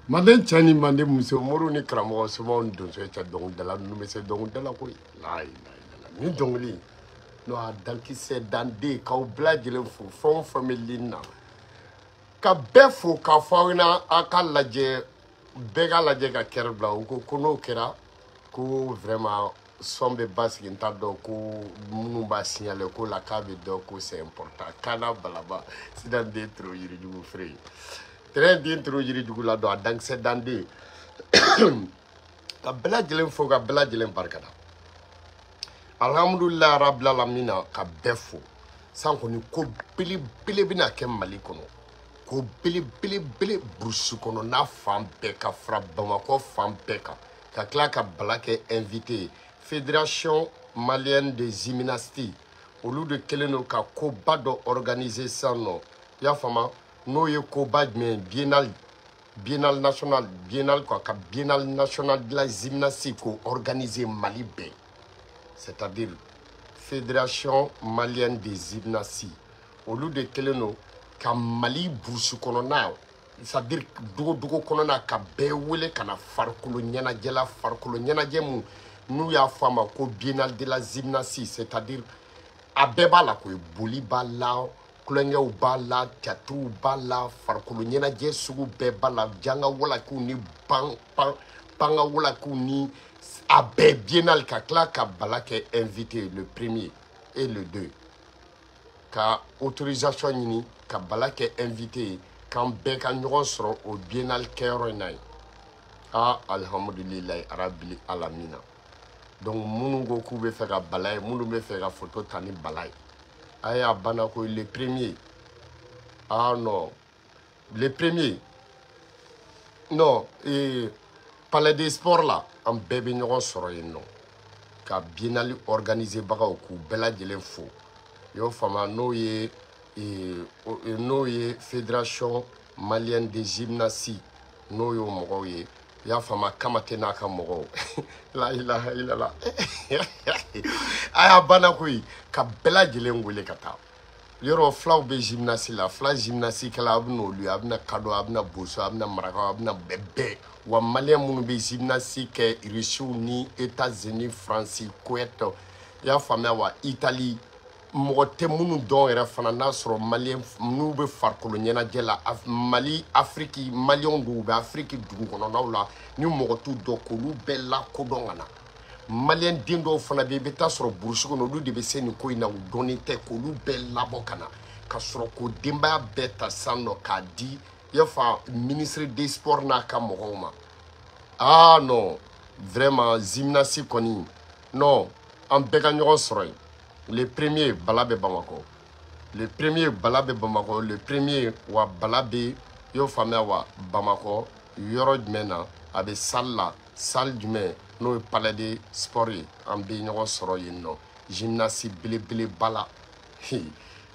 Manden cɛ ni manden muso moriw ni karamɔgɔ somaw ni donso cɛ dɔnkilidala ninnu bɛ se dɔnkilidala koyi. La ilaha illallah. Ni dɔnkili n'o a dankisɛ danden k'aw bɛɛ lajɛlen fo fɛn o fɛn bɛ lin na ka bɛɛ fo k'a fɔ aw ɲɛna aw k'a lajɛ bɛɛ k'a lajɛ ka kɛrɛ bila u ko ko n'o kɛra ko vraiment son bɛ basigi n t'a dɔn ko minnu b'a signaler ko la k'a bɛ dɔn ko c'est important kana balaba sisan den toro yirijugu feere terrain den toro yirijugu la don a dankisɛ danden ka bɛɛ lajɛlen fo ka bɛɛ lajɛlen barikada alhamdulilayi rabil alamina ka bɛɛ fo san kɔni ko belebele bɛna kɛ Mali kɔnɔ ko belebelebele burusi kɔnɔ n'a fan bɛɛ ka fara Bamakɔ fan bɛɛ kan ka tila ka Bala kɛ invité ye Fédération malienne de gymnastique olu de kɛlen don ka koba dɔ organiser sisan nɔ i y'a faamu n'o ye koba jumɛn ye biennale biennale nationale biennale quoi ka biennale nationale de la gymnastique k'o organiser Mali bɛɛ c'est-à-dire Fédération malienne de gymnastique olu de kɛlen don ka Mali burusi kɔnɔna c'est-à-dire dogo kɔnɔna ka bɛɛ wele ka na farikolo ɲɛnajɛ la farikolo ɲɛnajɛ mun n'u y'a fɔ a ma ko biennale de la gymnastique c'est-à-dire a bɛɛ b'a la koyi boli b'a la kulonkɛw b'a la théâtrew b'a la farikolo ɲɛnajɛ sugu bɛɛ b'a la janga walakiw ni pan pan panga walakiw ni a bɛɛ biennale ka tila ka Bala kɛ invité le premier et le deux ka autorisation ɲini ka Bala kɛ invité ye k'an bɛɛ ka ɲɔgɔn sɔrɔ o biennale kɛyɔrɔ in na yen ah alhamdulilayi arabili alamina donc minnu ko k'u bɛ fɛ ka Bala ye minnu bɛ fɛ ka photo ta ni Bala ye a y'a banna ko le premier ah non le premier non palais des sports la an bɛɛ bɛ ɲɔgɔn sɔrɔ yen nɔ ka biennale organiser bagaw k'u bɛɛ lajɛlen fo i y'o faamuya n'o ye fédération malienne de gymnastique n'o y'o mɔgɔw ye i y'a faamuya Kamate n'a ka mɔgɔw la ilaha illallah a y'a banna koyi ka bɛɛ lajɛlen wele ka taa yɔrɔ filaw bɛ gymnastique la fila gymnastique kɛla a bɛ n'olu ye a bɛna kadɔ a bɛna boso a bɛna marakaw a bɛna bɛɛ bɛɛ wa maliyɛn minnu bɛ gymnastique kɛ Rusiw ni États-Unis Faransi Koweït i y'a faamuya wa Italie mɔgɔ tɛ minnu dɔn yɛrɛ fana n'a sɔrɔ maliyɛn n'u bɛ farikolo ɲɛnajɛ la Mali Afiriki maliyɛnw don u bɛ Afiriki dugu kɔnɔnaw la ni mɔgɔ t'u dɔn k'olu bɛɛ lakodɔn ka na maliyɛn den dɔw fana bɛ yen i bɛ taa sɔrɔ burusi kɔnɔ olu de bɛ se nin ko in na u dɔnnen tɛ k'olu bɛɛ labɔ ka na ka sɔrɔ k'o denbaya bɛɛ ta sisan nɔ k'a di i y'a fɔ ministre des sports n'a ka mɔgɔw ma ah non vraiment gymnastique kɔni non an bɛɛ ka ɲɔgɔn sɔrɔ yen le premier Bala bɛ Bamakɔ le premier Bala bɛ Bamakɔ le premier wa Bala bɛ i y'o faamuya wa Bamakɔ yɔrɔ jumɛn na a bɛ salle la salle jumɛn n'o ye palais de sport ye an bɛ ɲɔgɔn sɔrɔ yen nɔ gymnastique belebeleba la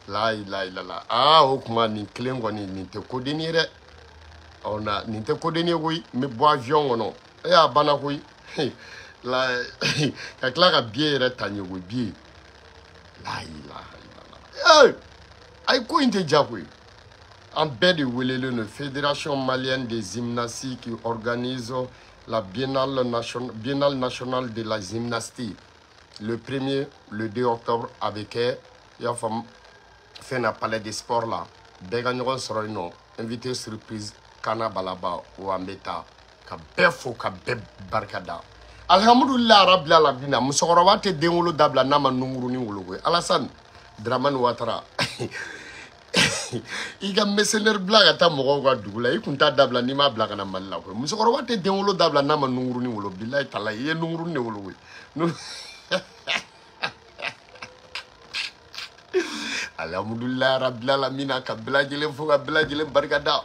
la ilaha illallah ah o kuma nin kelen kɔni nin tɛ kodenni ye dɛ ɔ na nin tɛ kodenni ye koyi n bɛ bɔ avion kɔnɔ e y'a banna koyi la ka tila ka billet yɛrɛ ta n ye koyi billet la ilaha illallah ayi ko in tɛ ja koyi an bɛɛ de welelen don fédération malienne de gymnastique qui organise la biennale nationale de la gymnastique le premier le 2 octobre a bɛ kɛ i y'a faamu fɛn na palais des sports la bɛɛ ka ɲɔgɔn sɔrɔ yen nɔ invité surprise Kana Balaba wa an bɛ taa ka bɛɛ fo ka bɛɛ barika da alhamdulilayi rabil alamina musokɔrɔba tɛ den wolo dabila n'a ma nunkurunin wolo koyi Alassane Dramane Ouattara i ka mercenaire bila ka taa mɔgɔw ka dugu la i kun t'a dabila n'i m'a bila ka na Mali la koyi musokɔrɔba tɛ den wolo dabila n'a ma nunkurunin wolo bilayi talayi i ye nunkurunin de wolo koyi alhamdulilayi rabil alamina ka bɛɛ lajɛlen fo ka bɛɛ lajɛlen barika da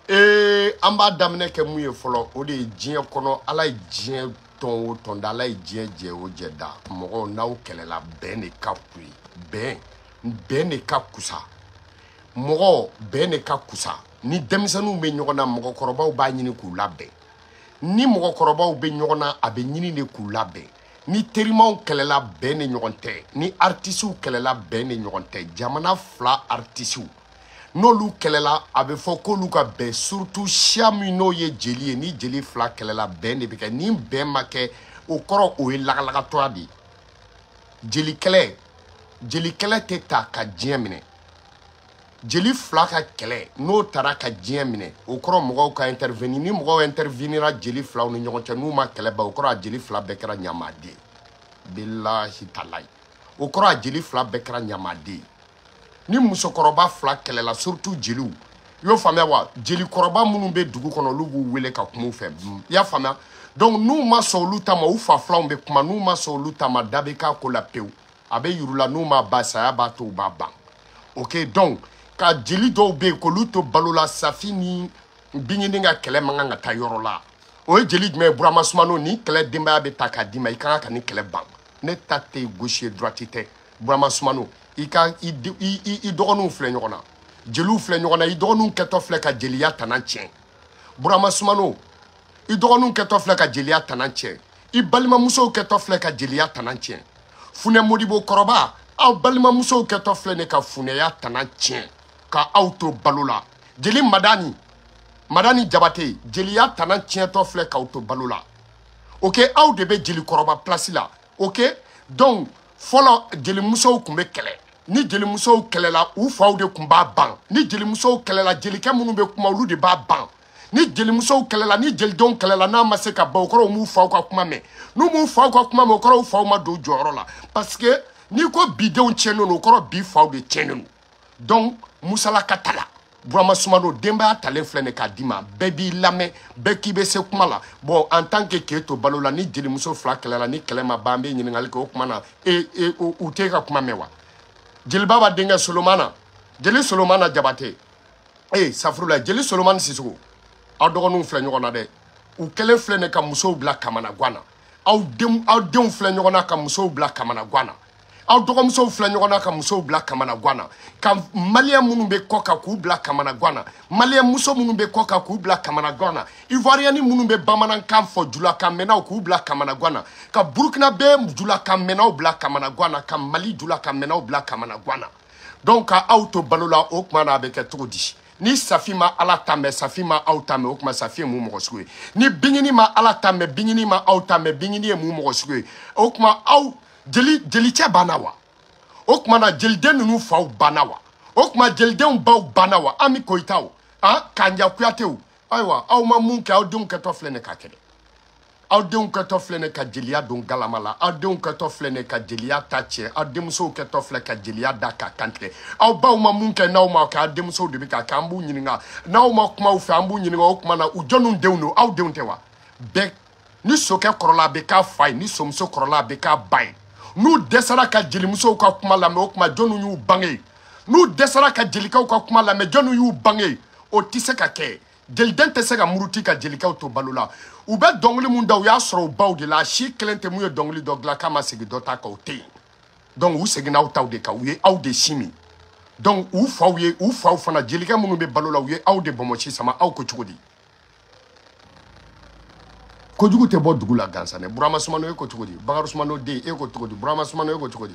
an b'a daminɛ kɛ mun ye fɔlɔ o de ye diɲɛ kɔnɔ ala ye diɲɛ tɔn o tɔn da ala ye diɲɛ jɛ o jɛ da mɔgɔw n'aw kɛlɛla bɛn de ka kun ye bɛn bɛn de ka kusa mɔgɔ bɛn de ka kusa ni denmisɛnninw bɛ ɲɔgɔn na mɔgɔkɔrɔbaw b'a ɲini k'u labɛn ni mɔgɔkɔrɔbaw bɛ ɲɔgɔn na a bɛ ɲini de k'u labɛn ni terimaw kɛlɛla bɛn de ɲɔgɔn tɛ ni artisiw kɛlɛla bɛn de ɲɔgɔn tɛ jamana fila artisiw N'olu kɛlɛla a bɛ fɔ k'olu ka bɛn, surtout siya min n'o ye jeli ye, ni jeli fila kɛlɛla bɛn de bɛ kɛ. Ni bɛn ma kɛ, o kɔrɔ o ye lagalagatɔya de ye. Jelikɛlɛ tɛ ta ka diɲɛ minɛ. Jeli fila ka kɛlɛ n'o taara ka diɲɛ minɛ, o kɔrɔ mɔgɔw ka intervenir. Ni mɔgɔw intervenira jeli filaw ni ɲɔgɔn cɛ, n'u ma kɛlɛ ban, o kɔrɔ a jeli fila bɛɛ kɛra ɲamaden. Bilahi talayi, o kɔrɔ a jeli fila bɛɛ kɛra ɲamaden. Ni musokɔrɔba fila kɛlɛla, surtout jeliw, i y'o faamuya wa? Jelikɔrɔba minnu bɛ dugu kɔnɔ, olu b'u wele ka kuma u fɛ, i y'a faamuya? Donc n'u ma sɔn olu ta ma, u fa filanw bɛ kuma. N'u ma sɔn olu ta ma, da bɛ k'a ko la pewu, a bɛ yir'u la. N'u ma ban, saya b'a to u b'a ban. Ok, donc ka jeli dɔw bɛ yen k'olu to balo la, Safi ni Bingini ka kɛlɛ man kan ka taa yɔrɔ la. O ye jeli jumɛn ye? Burama Sumano, ni kɛlɛ denbaya bɛ ta k'a d'i ma, i ka kan ka nin kɛlɛ ban. Ne ta tɛ gauche ye, droite tɛ. Burama Sumano, i ka i dɔgɔninw filɛ ɲɔgɔn na, jeliw filɛ ɲɔgɔn na, i dɔgɔninw kɛtɔ filɛ ka jeliya tana tiɲɛ. Burama Sumano, i dɔgɔninw kɛtɔ filɛ ka jeliya tana tiɲɛ, i balimamusow kɛtɔ filɛ ka jeliya tana tiɲɛ. Funɛ Modibo kɔrɔba, aw balimamusow kɛtɔ filɛ ne ka funɛya tana tiɲɛ ka aw to balo la. Jeli Madani, Madani Jabate, jeliya tana tiɲɛtɔ filɛ k'aw to balo la. Ok, aw de bɛ jelikɔrɔba place la. Ok, donc fɔlɔ jelimusow tun bɛ kɛlɛ. Ni jelimusow kɛlɛla, u faw de tun b'a ban. Ni jelimusow kɛlɛla, jelikɛ minnu bɛ kuma, olu de b'a ban. Ni jelimusow kɛlɛla, ni jelidenw kɛlɛla, n'a ma se ka ban, o kɔrɔ u m'u faw ka kuma mɛn. N'u m'u faw ka kuma mɛn, o kɔrɔ u faw ma don jɔyɔrɔ la. Parce que n'i ko bidenw tiɲɛnen don, o kɔrɔ bi faw de tiɲɛnen don. Donc musalaka ta la, Burama Sumano, denbaya talen filɛ nin k'a d'i ma, bɛɛ b'i lamɛn, bɛɛ k'i bɛ se kuma la. Bon, en tant que k'e to balo la, ni jelimuso fila kɛlɛla, ni kɛlɛ ma ban, an bɛ ɲininkali kɛ o kuma na, e u t'e ka kuma mɛn wa? Jeliba b'a denkɛ Solomana, jeli Solomana Jabate, safurula, jeli Solomani Sisoko, aw dɔgɔninw filɛ ɲɔgɔn na dɛ. U kɛlen filɛ nin ka musow bila kamanagan na. Aw denw filɛ ɲɔgɔn na ka musow bila kamanagan na. Aw dɔgɔmusow filɛ ɲɔgɔn na ka musow bila kamanagan na. Ka maliyɛn minnu bɛ kɔ kan k'u bila kamanagan na. Maliyɛn muso minnu bɛ kɔ kan k'u bila kamanagan na. Ivoiriyɛni minnu bɛ bamanankan fɔ julakan mɛnnaw k'u bila kamanagan na. Ka Burkinabé julakan mɛnnaw bila kamanagan na. Ka Mali julakan mɛnnaw bila kamanagan na. Donc ka aw to balo la, o tuma na a bɛ kɛ cogo di? Ni Safi ma Ala ta mɛn, Safi ma aw ta mɛn, o tuma Safi ye mun mɔgɔ sugu ye? Ni Bingini ma Ala ta mɛn, Bingini ma aw ta mɛn, Bingini ye mun mɔgɔ sugu ye? O tuma aw jelicɛ banna wa? O tuma na jeliden ninnu faw banna wa? O tuma jelidenw baw banna wa? Ami Koyitaw, Kanja Kuyatew, ayiwa aw ma mun kɛ, aw denw kɛtɔ filɛ nin ka kɛ dɛ. Aw denw kɛtɔ filɛ nin ka jeliya don galama la. Aw denw kɛtɔ filɛ nin ka jeliya ta tiɲɛ. Aw denmusow kɛtɔ filɛ ka jeliya da k'a kantigɛ. Aw baw ma mun kɛ, n'aw ma kɛ, aw denmusow de bɛ k'a kɛ. An b'u ɲininka, n'aw ma kuma u fɛ, an b'u ɲininka o tuma na u jɔnniw denw don? Aw denw tɛ wa? Bɛɛ ni sokɛ kɔrɔla a bɛ k'a fa ye, ni somuso kɔrɔla a bɛ k'a ba ye. N'u dɛsɛra ka jelimusow ka kuma lamɛn, o tuma jɔnniw y'u bange? N'u dɛsɛra ka jelikɛw ka kuma lamɛn, jɔnniw y'u bange? O tɛ se ka kɛ. Jeliden tɛ se ka muruti ka jelikɛw to balo la. U bɛ dɔnkili mun da, u y'a sɔrɔ u baw de la. A si kelen tɛ mun ye dɔnkili dɔ dilan k'a ma segin dɔ ta kan, o tɛ yen. Donc u seginna aw taw de kan, u ye aw de si min. Donc u faw ye, u faw fana jelikɛ minnu bɛ balo la, u ye aw de bɔnbɔsi sama. Aw ko cogo di? Kojugu tɛ bɔ dugu la gansan dɛ. Burama Sumano, e ko cogo di? Bakari Sumano den, e ko cogo di? Burama Sumano, e ko cogo di?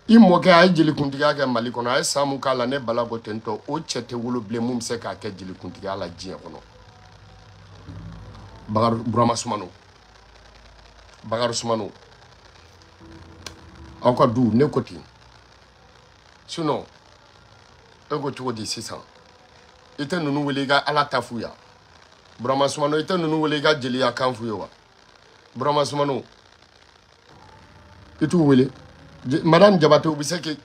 I mɔkɛ a ye jelikuntigiya kɛ Mali kɔnɔ, a ye san mun k'a la, ne bala ko ten tɔ, o cɛ tɛ wolo bilen mun bɛ se k'a kɛ jelikuntigiya la diɲɛ kɔnɔ. Bakari Burama Sumano, Bakari Sumano, aw ka du, ne ko ten. Sinon e ko cogo di sisan? I tɛ ninnu wele i ka Ala ta f'u ya? Burama Sumano, i tɛ ninnu wele i ka jeliya kan f'u ye wa? Burama Sumano, i t'u wele? Madame Jabate, u bɛ se k'i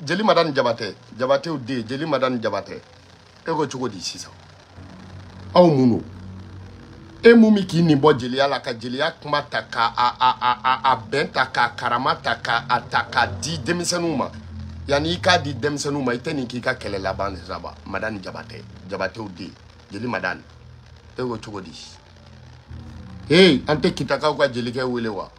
jeli Madame Jabate, Jabatew den, jeli Madame Jabate, e ko cogo di sisan? Aw mun don? E mun bɛ k'i nin bɔ jeliya la, ka jeliya kuma ta ka a bɛn ta k'a karama ta k'a ta k'a di denmisɛnninw ma? Yanni i k'a di denmisɛnninw ma, i tɛ nin k'i ka kɛlɛ laban de sa wa? Madame Jabate, Jabatew den, jeli Madame, e ko cogo di? Hey, an tɛ Kitakaw ka jelikɛ wele wa?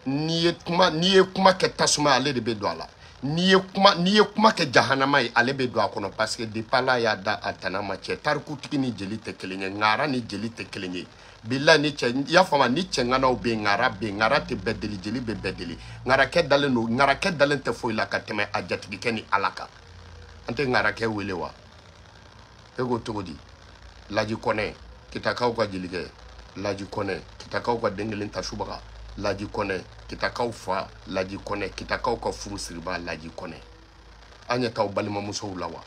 N'i ye kuma kɛ tasuma, ale de bɛ don a la. N'i ye kuma kɛ jahanama ye, ale bɛ don a kɔnɔ. Parce que depuis Ala y'a da a tana ma cɛ, tarikutigi ni jeli tɛ kelen ye, ŋara ni jeli tɛ kelen ye. Bilahi ni cɛ, i y'a faamu, ni cɛ ŋanaw bɛ yen, ŋara bɛ yen, ŋara tɛ bɛɛ deli, jeli bɛ bɛɛ deli. Ŋarakɛ dalen don, ŋarakɛ dalen tɛ foyi la ka tɛmɛ a jatigikɛ ni Ala kan. An tɛ ŋarakɛ wele wa? E ko cogo di? Laji Kɔnɛ, Kitakaw ka jelikɛ, Laji Kɔnɛ, Kitakaw ka den kelen tasubaga, Laji Kɔnɛ, Kitakaw fa, Laji Kɔnɛ, Kitakaw ka furu siriba, Laji Kɔnɛ. An ɲɛ t'aw balimamusow la wa?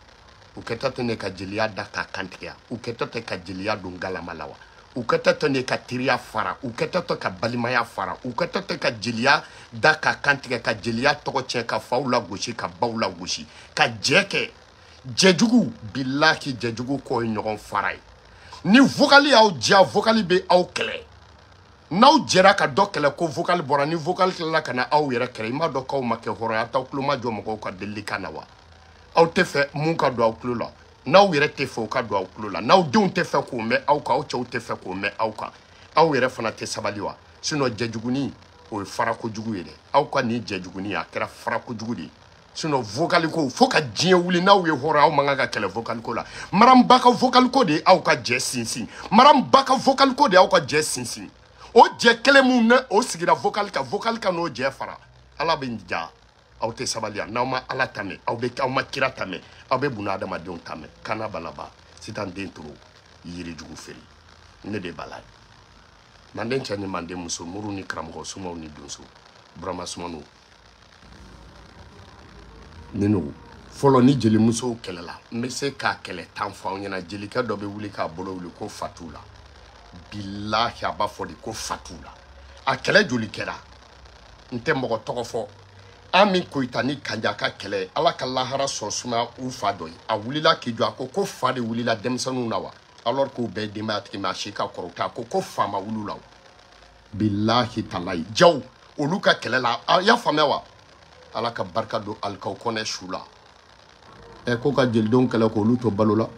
U kɛtɔ tɛ ne ka jeliya da k'a kantigɛ, u kɛtɔ tɛ ka jeliya don galama la wa? U kɛtɔ tɛ ne ka teriya fara, u kɛtɔ tɛ ka balimaya fara, u kɛtɔ tɛ ka jeliya da k'a kantigɛ, ka jeliya tɔgɔ tiɲɛ, ka faw lagosi, ka baw lagosi, ka jɛ kɛ. Jɛjugu, bilahi jɛjugu kɔ ye ɲɔgɔn fara ye. Ni vocal y'aw diya, vocal bɛ aw kɛlɛ. N'aw jɛra ka dɔ kɛlɛ ko vocal bɔra, ni vocal tilala ka na aw yɛrɛ kɛlɛ, i m'a dɔn k'aw ma kɛ hɔrɔn ye, aw t'aw tulo ma jɔ mɔgɔw ka delili kan na wa? Aw tɛ fɛ mun ka don aw tulo la, n'aw yɛrɛ tɛ fɛ o ka don aw tulo la, n'aw denw tɛ fɛ k'o mɛn aw kan, aw cɛw tɛ fɛ k'o mɛn aw kan, aw yɛrɛ fana tɛ sabali wa? Sinon jɛjuguni o ye farakojugu ye dɛ. Aw ka nin jɛjuguni a kɛra farakojugu de ye. Sinon vocal ko fo ka diɲɛ wuli, n'aw ye hɔrɔn, aw man kan ka kɛlɛ vocal ko la. Maramba ka vocal ko de ye aw ka jɛ sinsin. Maramba ka vocal ko de ye aw ka jɛ sinsin. O jɛ kelen mun ne o sigira vocal kan, vocal kan n'o jɛ fara. Ala bɛ ja, aw tɛ sabali yan. N'aw ma Ala ta mɛn, aw bɛ aw ma kira ta mɛn, aw bɛ buna adamadenw ta mɛn. Kana balaba, sitan den toro, yirijugu feere. Ne de b'a la. Manden cɛ ni manden muso, muru ni karamɔgɔ sumaw ni donso, Burama Sumano. Ninu fɔlɔ ni jelimusow kɛlɛla, n bɛ se k'a kɛlɛ tan fɔ aw ɲɛna. Jelikɛ dɔ bɛ wuli k'a bolo wuli ko fa t'u la. Bilahi a b'a fɔ de ko fa t'u la. A kɛlɛ joli kɛra? N tɛ mɔgɔ tɔgɔ fɔ. Ami Koyita ni Kanja ka kɛlɛ, Ala ka lahara sɔn sumaya u fa dɔ ye. A wulila k'i jɔ, a ko ko fa de wulila denmisɛnninw na wa? Alors k'u bɛɛ ye denbayatigi, mais a si ka kɔrɔ ta, a ko ko fa ma wuli u la o. Bilahi talayi. Jaw, olu ka kɛlɛ la, a y'a faamuya wa? Ala ka barika don alikaw kɔnɛ su la. Ko ka jelidenw kɛlɛ k'olu to balo la.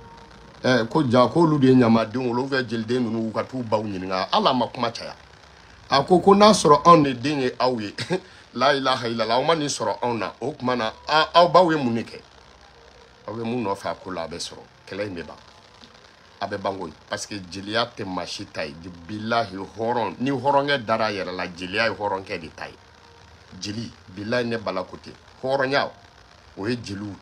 Ko ja k'olu de ye ɲamadenw, olu fɛ jeliden ninnu u ka t'u baw ɲininka. Ala ma kuma caya. A ko ko n'a sɔrɔ anw de den ye aw ye. La ilaha illallah, aw ma nin sɔrɔ anw na. O tuma na, aw baw ye mun de kɛ? Aw bɛ mun nɔfɛ a ko la, a bɛ sɔrɔ. Kɛlɛ in bɛ ban. A bɛ ban koyi. Parce que jeliya tɛ maa si ta ye. Bilahi hɔrɔn, ni hɔrɔnkɛ dara a yɛrɛ la, jeliya ye hɔrɔnkɛ de ta ye. Jeli, bilahi ne bala ko ten. Hɔrɔnya, o ye jeliw.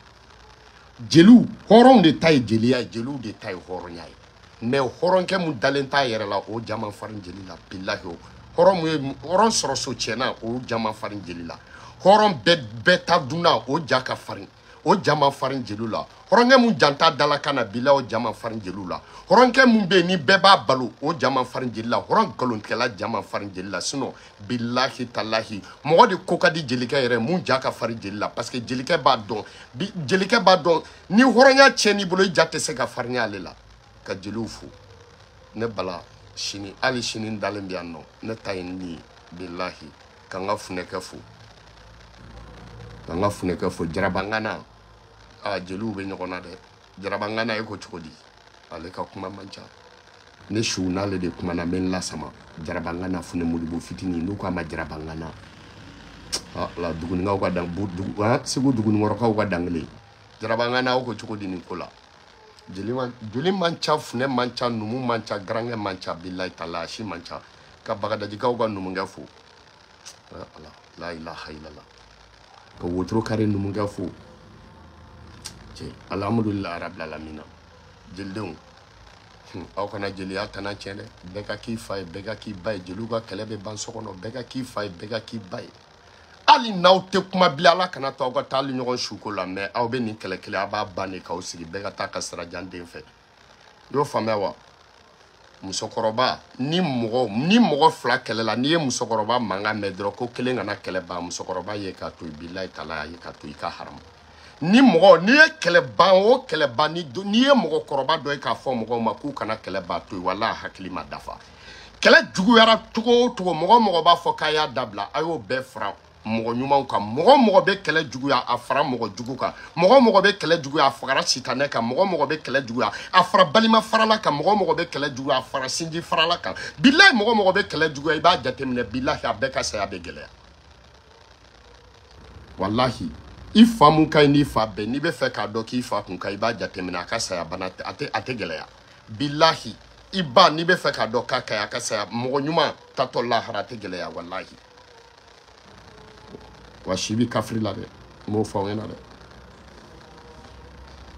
Jeliw, hɔrɔnw de ta ye jeliya ye, jeliw de ta ye hɔrɔnya ye. Mais hɔrɔnkɛ mun dalen t'a yɛrɛ la, o ja man farin jeli la, bilahi o. Hɔrɔn mun ye hɔrɔn sɔrɔ so tiɲɛna, o ja man farin jeli la. Hɔrɔn bɛɛ ta dunna, o ja ka farin. O ja man farin jeliw la. Hɔrɔnkɛ mun jan t'a dala kan na, bilahi o ja man farin jeliw la. Hɔrɔnkɛ mun bɛ yen ni bɛɛ b'a balo, o ja man farin jeli la. Hɔrɔn nkalontigɛla ja man farin jeli la. Sinon, bilahi talahi, mɔgɔ de ko ka di jelikɛ yɛrɛ mun ja ka farin jeli la. Parce que jelikɛ b'a dɔn, bi, jelikɛ b'a dɔn, ni hɔrɔnya tiɲɛn'i bolo, i ja tɛ se ka farinya ale la. Ka jeliw fo. Ne bala sini, hali sini n dalen bɛ yan nɔ, ne ta ye nin ye, bilahi, ka n ka funɛkɛ fo. Ka n ka funɛkɛ fo, jarabangana. Jeliw bɛ ɲɔgɔn na dɛ. Jarabangana e ko cogo di? Ale ka kuma man ca. Ne su n'ale de kumana, n bɛ n lasama. Jarabangana funɛ modibo fitinin, n'u k'a ma jarabangana. La dugunikaw ka dan, bu, dugu, Segu dugunikɔrɔkaw ka dankelen. Jarabangana aw ko cogo di nin ko la? Jeli man, jeli man ca, funɛ man ca, numu man ca, garankɛ man ca, bilahi talahi, a si man ca. Ka bagadajikaw ka numukɛ fo. Ala, la ilaha illallah. Ka wotoro kari numukɛ fo. Cɛ, alhamdulillah rabbil alamin. Jelidenw, aw kana jeliya tana tiɲɛ dɛ. Bɛɛ ka k'i fa ye, bɛɛ ka k'i ba ye. Jeliw ka kɛlɛ bɛ ban so kɔnɔ. Bɛɛ ka k'i fa ye, bɛɛ ka k'i ba ye. Hali n'aw tɛ kuma bilen, Ala kana to aw ka taa hali ɲɔgɔn suko la, mais aw bɛ nin kɛlɛ kelen, aw b'a ban de k'aw sigi, bɛɛ ka taa ka sira jan den fɛ. I y'o faamuya wa? Musokɔrɔba, ni mɔgɔ fila kɛlɛla, n'i ye musokɔrɔba mankan mɛn dɔrɔn ko kelen kana kɛlɛ ban, musokɔrɔba ye k'a to yen, bilahi talahi, a ye k'a to yen, i ka haramu. Ni mɔgɔ, n'i ye kɛlɛ ban o kɛlɛ ban, ni do, n'i ye mɔgɔkɔrɔba dɔ ye k'a fɔ mɔgɔw ma k'u kana kɛlɛ ban, to yen, walahi hakili ma dafa. Kɛlɛ juguyara cogo o cogo, mɔgɔ o mɔgɔ b'a fɔ k'a y'a dabila, a y'o bɛɛ fara mɔgɔ ɲumanw kan. Mɔgɔ o mɔgɔ bɛ kɛlɛ juguya, a fara mɔgɔ jugu kan. Mɔgɔ o mɔgɔ bɛ kɛlɛ juguya, a fagara sitanɛ kan. Mɔgɔ o mɔgɔ bɛ kɛlɛ juguya, a fara balima farala kan. Mɔgɔ o mɔgɔ bɛ kɛlɛ juguya, a fara sinji farala kan. Bilahi, mɔgɔ o mɔgɔ bɛ kɛlɛ juguya, i b'a jateminɛ, bilahi, a bɛɛ ka saya bɛ gɛlɛya. Walahi, i fa mun ka ɲi n'i fa bɛɛ, n'i bɛ fɛ k'a dɔn k'i fa kun ka ɲi, i b'a jateminɛ, a ka saya bana tɛ, a tɛ gɛlɛya. Bilahi, i ba, n'i bɛ fɛ k'a dɔn k'a ka ɲi, a ka saya, mɔgɔ ɲuman tatɔ lahara, a tɛ gɛlɛya, walahi. Wa si bi kafiri la dɛ, n b'o fɔ aw ɲɛna dɛ.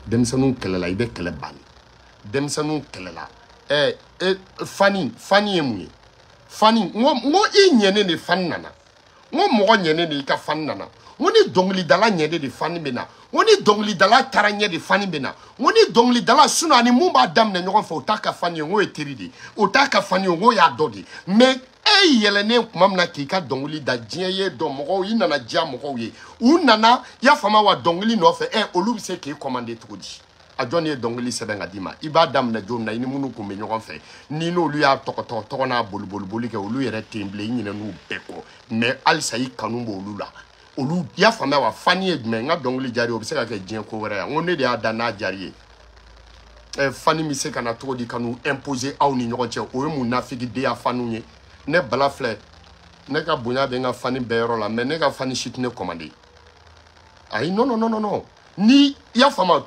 Denmisɛnninw kɛlɛla, i bɛ kɛlɛ ban. Denmisɛnninw kɛlɛla. Fani, fani ye mun ye? Fani, n ko i ɲɛnen de fani nana. N ko mɔgɔ ɲɛnen de i ka fani nana. N ko ni dɔnkilidala ɲɛnen de fani bɛ na. N ko ni dɔnkilidala taara ɲɛ de fani bɛ na. N ko ni dɔnkilidala sinon ani mun b'a daminɛ ɲɔgɔn fɛ o t'a ka fani ye, n k'o ye teri de ye. O t'a ka fani ye, n k'o y'a dɔ de ye. Mais e yɛlɛnnen tuma min na k'i ka dɔnkili da, diɲɛ ye dɔn mɔgɔw, i nana diya mɔgɔw ye. U nana, i y'a faamu wa, dɔnkili nɔfɛ, olu bɛ se k'i commander cogo di? A jɔn ye dɔnkili sɛbɛn ka d'i ma? I b'a daminɛ don min na, i ni minnu kun bɛ ɲɔgɔn fɛ, ni n'olu y'a tɔgɔtɔ tɔgɔ n'a boliboliboli kɛ, olu yɛrɛ tɛ yen bilen, i ɲinɛn'u bɛɛ kɔ. Mais halisa i kanu b'olu la. Olu, i y'a faamuya wa, fani ye jumɛn? N ka dɔnkili diyara ye, o bɛ se ka kɛ diɲɛ ko wɛrɛ ye. N ko ne de y'a da n'a diyara ye. Fani bɛ se ka na cogo di ka n'u imposer aw ni ɲɔgɔn cɛ? O ye mun nafigidenya faniw ye? Ne Bala filɛ, ne ka bonya bɛ n ka fani bɛɛ yɔrɔ la, mais ne ka fani si tɛ ne commander. Ayi, non non non non non. Ni i y'a faamu,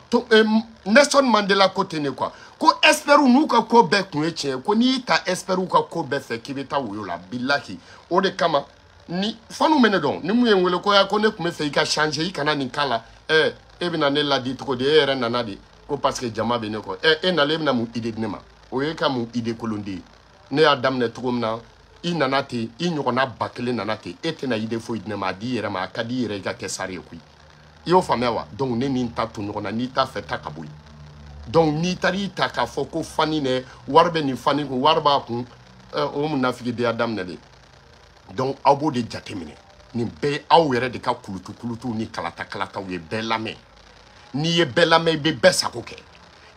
Nelson Mandela ko ten de quoi, ko expert n'u ka ko bɛɛ kun ye tiɲɛ ye, ko n'i y'i ta expert ka ko bɛɛ fɛ k'i bɛ taa woyo la, bilahi. O de kama ni fanu bɛ ne dɔn, ni mun ye n wele ko ya ko ne tun bɛ fɛ i ka changer, i kana nin k'a la, e bɛna ne ladi cogo di? E yɛrɛ nana de ko parce que jama bɛ ne kɔ. E nalen, e bɛna mun idée di ne ma? O ye ka mun idée kolon de ye? Ne y'a daminɛ cogo min na, i nana ten, i ɲɔgɔnna 1000 nana ten, e tɛna idée foyi di ne ma. A di i yɛrɛ ma, a ka di i yɛrɛ i ka kɛ sari ye koyi. I y'o faamuya wa? Donc ne ni n ta to ɲɔgɔn na, n'i t'a fɛ ta ka bɔ yen. Donc n'i taara i ta k'a fɔ ko fani dɛ, wari bɛ nin fani kun, wari b'a kun, o munafigidenya daminɛ de. Donc aw b'o de jateminɛ. Nin bɛɛ ye aw yɛrɛ de ka kulutu kulutuw ni kalata kalataw ye. Bɛɛ lamɛn, n'i ye bɛɛ lamɛn, i bɛ bɛɛ sago kɛ.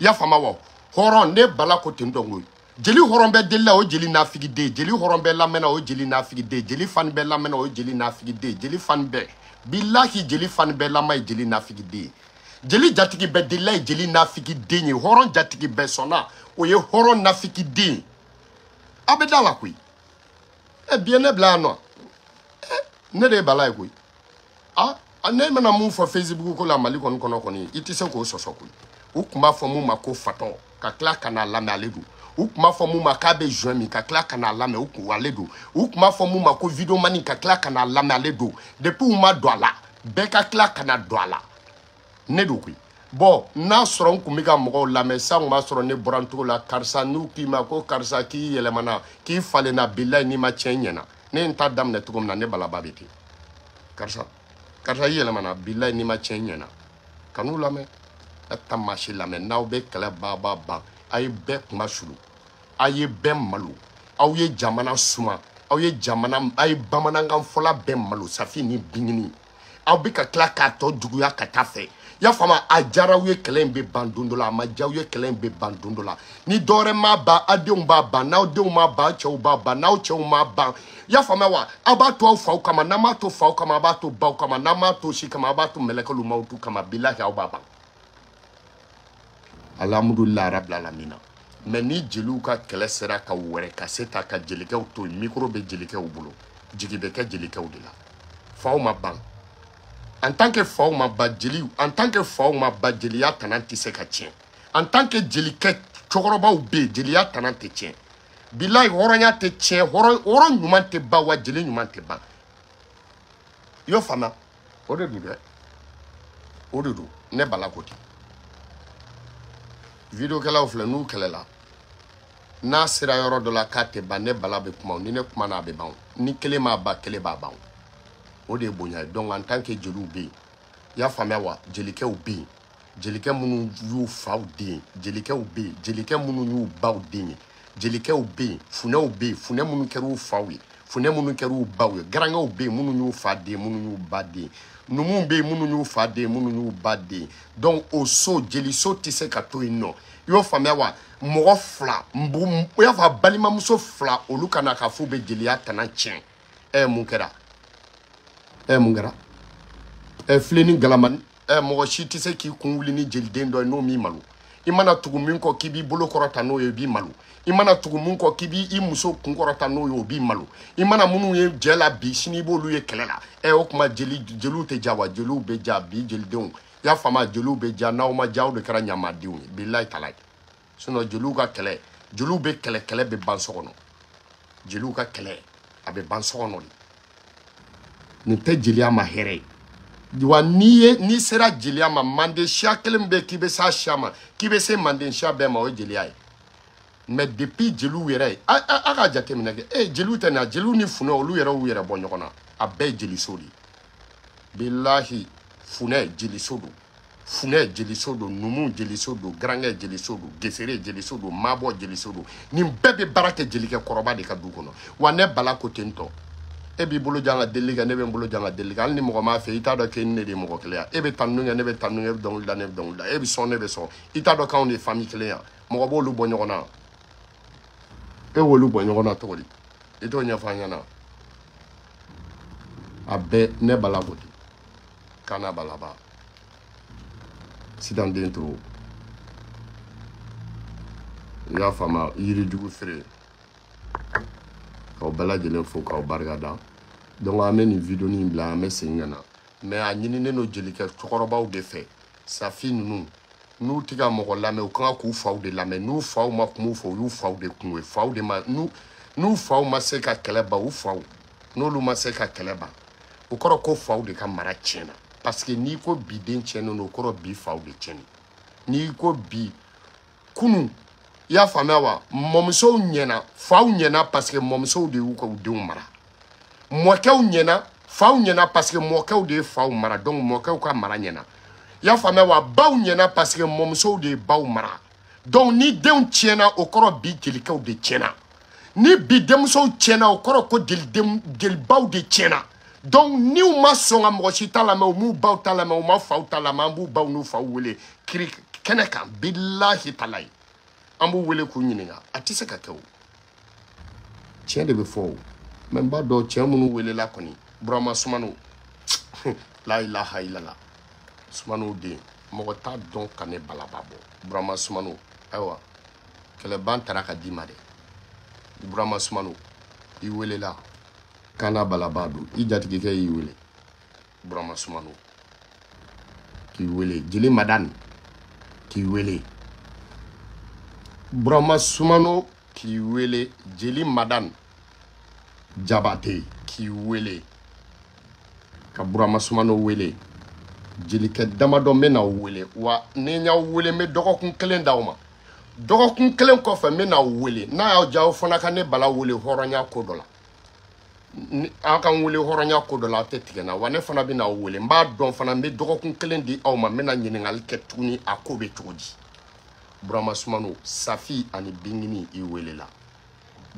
I y'a faamuya wa? Hɔrɔn, ne Bala ko ten dɔn koyi. Jeli hɔrɔn bɛ deli la, o jeli nafigiden. Jeli hɔrɔn bɛ lamɛnna, o jeli nafigiden. Jeli fani bɛ lamɛnna, o jeli nafigiden. Jeli fani bɛɛ bilahi, jeli fani bɛɛ lamɛn ye jeli nafigiden. Jeli jatigi bɛɛ delila ye jeli nafigiden ye. Hɔrɔn jatigi bɛɛ sɔnna, o ye hɔrɔn nafigiden. Aw bɛ da la koyi. Bi ye ne bila yan nɔ. Ne de ye Bala ye koyi. Ne bɛna mun fɔ Facebook ko la Mali kɔni kɔnɔ kɔni, i tɛ se k'o sɔsɔ koyi. U tun b'a fɔ mun ma ko fatɔ, ka tila ka n'a lamɛn, ale don. U tun b'a fɔ mun ma k'a bɛ joint min, ka tila ka n'a lamɛn, u kun ale don. U tun b'a fɔ mun ma ko videomani, ka tila ka n'a lamɛn, ale don. Depuis u ma don a la, bɛɛ ka tila ka na don a la, ne don koyi. Bon, n'a sɔrɔ n kun bɛ ka mɔgɔw lamɛn sisan, kun b'a sɔrɔ ne bɔra n cogo la. Karisa, n'u k'i ma ko karisa k'i yɛlɛmana, k'i falenna, bilayi n'i ma tiɲɛ ɲɛna. Ne ye n ta daminɛ cogo min na, ne Balaba bɛ ten. Karisa, karisa i yɛlɛmana, bilayi n'i ma tiɲɛ ɲɛna. Kan'u lamɛn, a ta maa si lamɛn. N'aw bɛ kɛlɛ ba ban, a ye bɛɛ kuma sulu, a ye bɛɛ malo, aw ye jamana suma, aw ye jamana, a ye bamanankan fɔla bɛɛ malo, safi ni bingini. Aw bɛ ka tila k'a tɔ juguya ka taa fɛ. I y'a faamu, a diyara aw ye, kɛlɛ in bɛ ban don dɔ la. A ma diya aw ye, kɛlɛ in bɛ ban don dɔ la. Ni dɔwɛrɛ ma ban, aw denw b'a ban. N'aw denw ma ban, aw cɛw b'a ban. N'aw cɛw ma ban, i y'a faamuya wa, aw b'a to aw faw kama. N'aw m'a to faw kama, aw b'a to baw kama. N'aw m'a to si kama, aw b'a to mɛlɛkɛlu mawutu kama. Bilahi, aw b'a ban. Alhamdulilayi rabil alamina. Mais ni jeliw ka kɛlɛ sera ka wɛrɛ ka se ta ka jelikɛw to yen, micro bɛ jelikɛw bolo, jigi bɛ kɛ jelikɛw de la. Faw ma ban. En tant que faw ma ban jeliw, en tant que faw ma ban, jeliya tana tɛ se ka tiɲɛ. En tant que jelikɛ cɛkɔrɔbaw bɛ yen, jeliya tana tɛ tiɲɛ. Bilayi, hɔrɔnya tɛ tiɲɛ, hɔrɔn ɲuman tɛ ban wa jeli ɲuman tɛ ban. I y'o faamuya? O de don dɛ, o de don. Ne Bala ko ten. Videokɛlaw filɛ, n'u kɛlɛla, n'a sera yɔrɔ dɔ la k'a tɛ ban, ne Bala bɛ kuma. Ni ne kumana, a bɛ ban. Ni kelen m'a ban, kelen b'a ban. O de ye bonya ye. Donc en tant que jeliw bɛ yen, i y'a faamuya wa, jelikɛw bɛ yen, jelikɛ minnu y'u faw den, jelikɛw bɛ yen, jelikɛ minnu y'u baw den ye, jelikɛw bɛ yen, funɛw bɛ yen, funɛ minnu kɛra u faw ye, funɛ minnu kɛra u baw ye, garankɛw bɛ yen minnu y'u fa den, minnu y'u ba den, numuw bɛ yen minnu y'u fa den, minnu y'u ba den. Donc o so, jeliso tɛ se ka to yen nɔ. I y'o faamuya wa? Mɔgɔ fila, i y'a fɔ balimamuso fila, olu ka na k'a f'u bɛ jeliya tana tiɲɛ. Mun kɛra? Mun kɛra? Filen ni galamani. Mɔgɔ si tɛ se k'i kun wuli ni jeliden dɔ ye n'o m'i malo. I mana tugu min kɔ k'i b'i bolo kɔrɔta n'o ye, i b'i malo. I mana tugu mun kɔ k'i b'i muso kun kɔrɔta n'o ye, o b'i malo. I mana minnu ye jɛ la bi, sini i b'olu ye kɛlɛ la. O tuma jeliw tɛ ja wa? Jeliw bɛ ja bi, jelidenw. I y'a faamu, jeliw bɛ ja. N'aw ma ja, aw de kɛra ɲamadenw ye, bilayi talayi. Sinon jeliw ka kɛlɛ, jeliw bɛ kɛlɛ, kɛlɛ bɛ ban so kɔnɔ. Jeliw ka kɛlɛ, a bɛ ban so kɔnɔ de. Nin tɛ jeliya ma hɛrɛ ye. Wa n'i sera jeliya ma, manden siya kelen bɛ k'i bɛ s'a siya ma, k'i bɛ se manden siya bɛɛ ma, o ye jeliya ye. Mais depuis jeliw yɛrɛ, a ka jateminɛ kɛ, jeliw tɛ na, jeliw ni funɛ olu yɛrɛ y'u yɛrɛ bɔ ɲɔgɔn na, a bɛɛ ye jeliso de ye. Bilahi, funɛ jeliso don, funɛ jeliso don, numu jeliso don, garankɛ jeliso don, gesere jeliso don, mabɔ jeliso don. Nin bɛɛ bɛ baara kɛ jelikɛ kɔrɔba de ka du kɔnɔ. Wa ne Bala ko ten tɔ, e b'i bolo jan ka deli kɛ, ne bɛ n bolo jan ka deli kɛ. Hali ni mɔgɔ m'a fɛ, i t'a dɔn k'e ni ne de ye mɔgɔ kelen ye. E bɛ tanu kɛ, ne bɛ tanu kɛ, e bɛ dɔnkili da, ne bɛ dɔnkili da, e bɛ sɔn, ne bɛ sɔn. I t'a dɔn k'anw de ye famille kelen ye. Mɔgɔ b'olu bɔ ɲɔgɔn na? E b'olu bɔ ɲɔgɔn na cogo di? I t'o ɲɛfɔ an ɲɛna. A bɛɛ ne Bala ko ten, kana balaba sitan den to. I y'a faamu? Yirijugu feere, k'aw bɛɛ lajɛlen fo, k'aw barika da. Donc an bɛ nin vidéo in bila, an bɛ segin ka na. Mais a ɲininen don jelikɛ cɛkɔrɔbaw de fɛ, Safi ninnu, n'u tɛ ka mɔgɔ lamɛn, u kan k'u faw de lamɛn. N'u faw ma kuma u fɛ, u y'u faw de kungo ye. Faw de ma, n'u faw ma se ka kɛlɛ ban, u faw n'olu ma se ka kɛlɛ ban, o kɔrɔ ko faw de ka mara tiɲɛna. Parce que n'i ko bi den tiɲɛnen don, o kɔrɔ bi faw de tiɲɛnen. N'i ko bi kunun, i y'a faamuya wa? Mɔmusow ɲɛna, faw ɲɛna, parce que mɔmusow de y'u ka u denw mara. Mɔkɛw ɲɛna, faw ɲɛna, parce que mɔkɛw de ye faw mara. Donc mɔkɛw ka mara ɲɛna. I y'a faamuya wa? Baw ɲɛna, parce que mɔmusow de ye baw mara. Donc ni denw tiɲɛna, o kɔrɔ bi jelikɛw de tiɲɛna. Ni bi denmusow tiɲɛna, o kɔrɔ ko jelibaw de tiɲɛna. Donc n'u ma sɔn ka mɔgɔ si ta lamɛn, u m'u baw ta lamɛn, u ma faw ta lamɛn, an b'u baw n'u faw wele kiri kɛnɛ kan. Bilahi talayi, an b'u wele k'u ɲininka. A tɛ se ka kɛ o. Tiɲɛ de bɛ fɔ o. Mais n b'a dɔn cɛ minnu welela kɔni, Burama Sumano, la ilaha illallah, Sumano den, mɔgɔ t'a dɔn ka ne Balaba bɔ. Burama Sumano, ayiwa, kɛlɛban taara ka d'i ma dɛ. Burama Sumano, i welela, kana Balaba don, i jatigikɛ y'i wele. Burama Sumano k'i wele, jeli Madani k'i wele, Burama Sumano k'i wele, jeli Madani Jabate k'i wele, ka Burama Sumano wele. Jelikɛ damadɔ n bɛ n'aw wele. Wa ni n y'aw wele, n bɛ dɔgɔkun kelen d'aw ma. Dɔgɔkun kelen kɔfɛ, n bɛ n'aw wele. N'a y'aw diya, aw fana ka ne Bala wele hɔrɔnya ko dɔ la. Aw ka n wele hɔrɔnya ko dɔ la, aw tɛ tigɛ n na. Wa ne fana bɛ n'aw wele. N b'a dɔn fana, n bɛ dɔgɔkun kelen di aw ma, n bɛna ɲininkali kɛ tuguni, a ko bɛ cogo di. Burama Sumano, Safi ani Bingini, i welela.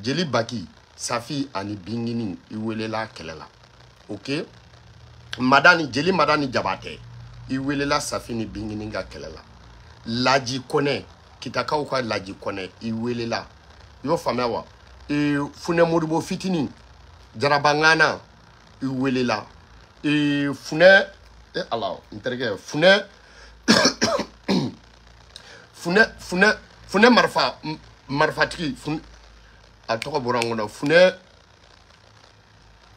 Jeli Baki, Safi ani Bingini, i welela kɛlɛ la. Ok, Madani, jeli Madani Jabate, i welela Safi ni Bingini ka kɛlɛ la. Laji Kɔnɛ, Kitakaw ka Laji Kɔnɛ, i welela. I y'o faamuya wa? Funɛ Modibo fitinin, Jarabangana, i welela. Funɛ, ala n terikɛ, funɛ funɛ marifa marifatigi, a tɔgɔ bɔra n kɔnɔ,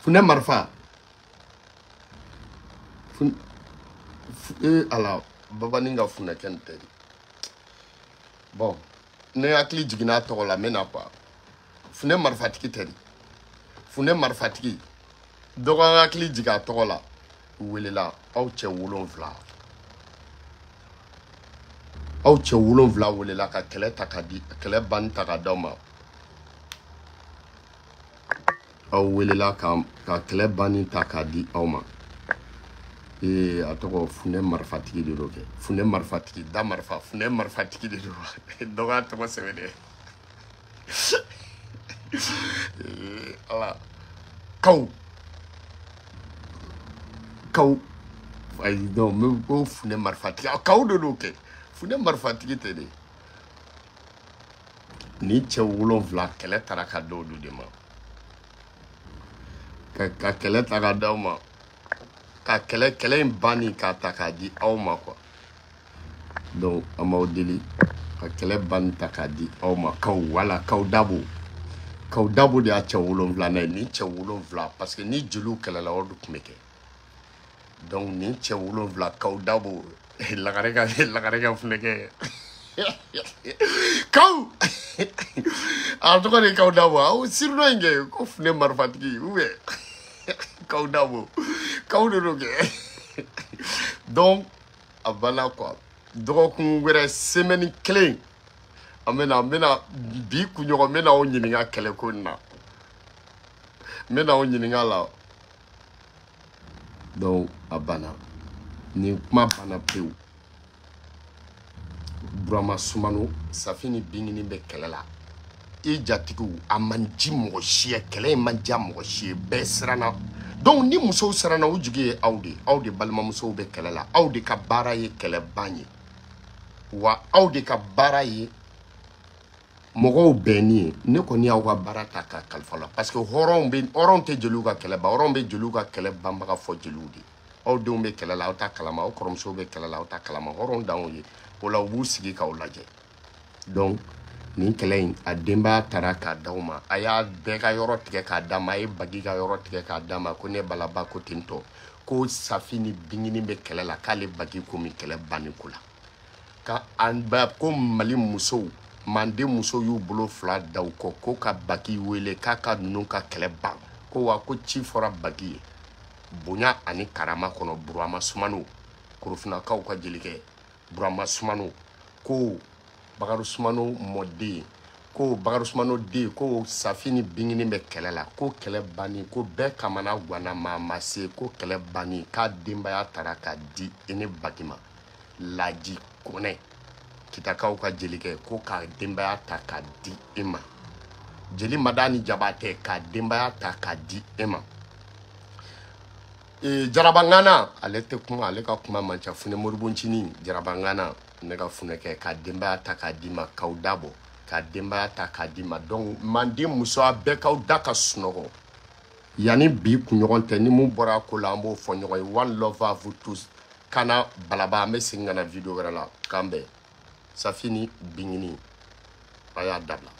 funɛ marifa, ala babani ka funɛ kɛ nin tɛ de. Bon, ne hakili jiginna a tɔgɔ la, n bɛ na quoi. Funɛ marifatigi tɛ de, funɛ marifatigi, dɔgɔ hakili jigin a tɔgɔ la, welela. Aw cɛ 7, aw cɛ 7 welela ka kɛlɛ ta ka di, kɛlɛ banni ta ka d'aw ma. Aw welela ka kɛlɛ banni ta k'a di aw ma. A tɔgɔ funɛ marifatigi de don kɛ, funɛ marifatigi, da marifa, funɛ marifatigi de don. Dɔ k'a tɔgɔ sɛbɛn dɛ. Ala, kaw kaw, ayi non, n bɛ ko funɛ marifatigi, kaw de don kɛ, funɛ marifatigi tɛ dɛ. Ni cɛ 7 kɛlɛ taara ka d'olu de ma, ka kɛlɛ ta ka d'aw ma, ka kɛlɛ in banni k'a ta k'a di aw ma quoi. Donc an b'aw deli ka kɛlɛ banni ta k'a di aw ma. Kaw, wala kaw dabo, kaw dabo de y'a cɛ 7nan ye. Nin cɛ 7, parce que ni jeliw kɛlɛla, o de tun bɛ kɛ. Donc nin cɛ 7, kaw dabo, lagare ka funɛkɛ kaw, a tɔgɔ de kaw dabo, aw surnom in kɛ ko funɛ marifatigi ou bien kaw dabo, kaw de don kɛ. Donc a banna quoi. Dɔgɔkun wɛrɛ, semaine kelen, an bɛna bi kunɲɔgɔn, n bɛna aw ɲininka kɛlɛko in na, n bɛna aw ɲininka la. Donc a banna, nin kuma banna pewu. Burama Sumano, Safi ni Bingini bɛ kɛlɛ la. I jatigiw, a man di mɔgɔ si ye, kɛlɛ in man diya mɔgɔ si ye, bɛɛ siranna. Donc ni musow siranna, u jigi ye aw de, aw de balimamusow bɛ kɛlɛ la, aw de ka baara ye kɛlɛban ye, wa aw de ka baara ye mɔgɔw bɛnni ye. Ne kɔni y'aw ka baara ta k'a kalifa la, parce que hɔrɔnw bɛ, hɔrɔnw tɛ jeliw ka kɛlɛ ban, hɔrɔnw bɛ jeliw ka kɛlɛ banbaga fɔ jeliw de. Aw denw bɛ kɛlɛ la, aw ta kalama, aw kɔrɔmusow bɛ kɛlɛ la, aw ta kalama. Hɔrɔnw dan y'o ye, o la u b'u sigi k'aw lajɛ. Donc nin kɛlɛ in, a denbaya taara k'a d'aw ma, a y'a bɛɛ ka yɔrɔ tigɛ k'a d'a ma, a ye Bagi ka yɔrɔ tigɛ k'a d'a ma, ko ne Balaba ko ten tɔ, ko Safi ni Bingini bɛ kɛlɛ la, k'ale Bagi komi kɛlɛ banni ko la, ka an ba ko Mali musow, Manden musow y'u bolo fila da u kɔ ko ka Bagi wele k'a ka ninnu ka kɛlɛ ban, ko wa ko ci fɔra Bagi ye bonya ani karama kɔnɔ. Burama Sumano, Korofinakaw ka jelikɛ Burama Sumano, ko Bakari Sumano mɔden, ko Bakari Sumano den, ko Safi ni Bingini bɛ kɛlɛ la, ko kɛlɛ banni, ko bɛɛ kamana ganna, maa ma se, ko kɛlɛ banni, k'a denbaya taara k'a di i ni Bagi ma. Laji Kɔnɛ, Kitakaw ka jelikɛ, ko k'a denbaya ta k'a di e ma. Jeli Madani Jabatɛ, k'a denbaya ta k'a di e ma. Jarabangana, ale tɛ kuma, ale ka kuma man ca. Funɛ Moriboncinin, Jarabangana, ne ka funɛkɛ, k'a denbaya ta k'a di ma, k'aw dabɔ, k'a denbaya ta k'a di ma. Donc Manden muso, a bɛɛ k'aw da ka sunɔgɔ yanni bi kunɲɔgɔn tɛ. Ni mun bɔra a ko la, an b'o fɔ ɲɔgɔn ye. One love à vous tous. Kana Balaba, an bɛ segin ka na video wɛrɛ la. K'an bɛn. Safi ni Bingini, a y'a dabila.